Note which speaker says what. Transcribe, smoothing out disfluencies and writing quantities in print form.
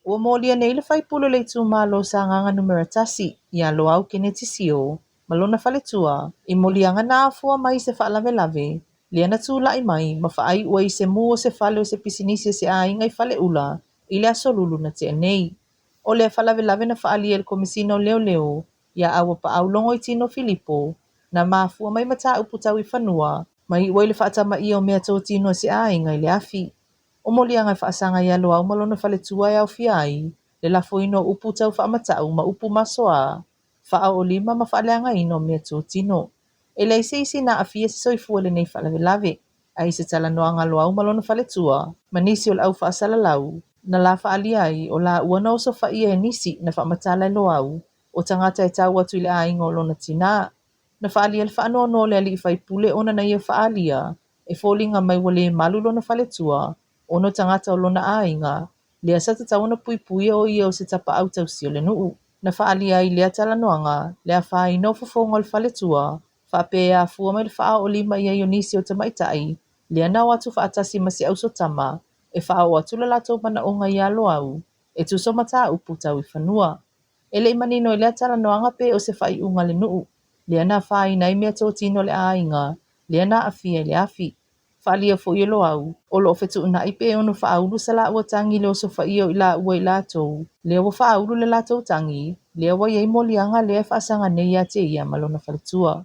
Speaker 1: Ua molia nei le faipule o le itumalo o Sagaga 1 ia Loau Keneti Sio ma lona faletua i moliaga na afua mai i se faalavelave lea na tulai mai ma faaiu ai i se mu o se fale o se pisinisi a se aiga i Faleula i le Aso Lulu na tea nei. O lea faalavelave na faaalia e le Komesina o Leoleo ia Auapaau Logoitino Filipo na mafua mai mataupu tau i fanua ma iu ai i le faatamaia o meatotino a se aiga i le afi. O moliaga e faasaga ia Loau ma lona faletua e aofia ai le lafoina o upu tau faamata'u ma upu masoa, faaoolima ma faaleagaina o meatotino. E leai se isi na aafia se soifua i lenei faalavelave, ae i se talanoaga a Loau ma lona faletua ma nisi o le au faasalalau, na la faaalia ai o laua na osofaia e nisi na faamatala e Loau o tagata e tau atu i le aiga o lona tinā. Na faaalia le faanoanoa o le alii faipule ona na ia faaalia e foliga mai ua le malu lona faletua ona o tagata o lona aiga lea sa tatau ona puipuia o ia o se tapaau tausi o le nuu. Na faaalia ai i lea talanoaga le afaina o fofoga o le faletua faapea e afua mai le faaoolima i ai o nisi o tamaitai lea na o atu faatasi ma si ausotama e faaoo atu le latou manaoga iā Loau e tusa o mataupu tau i fanua. E le i manino i lea talanoaga pe o se faaiuga a le nuu lea na afaina ai meatotino a le aiga lea na aafia i le afi. Faaalia foi e Loau, o lo o fetuunai pe ono faaulu sa laua tagi i le osofaia o i laua e i latou lea ua faaulu le latou tagi lea ua i ai moliaga lea e faasaga nei ia te ia ma lona faletua.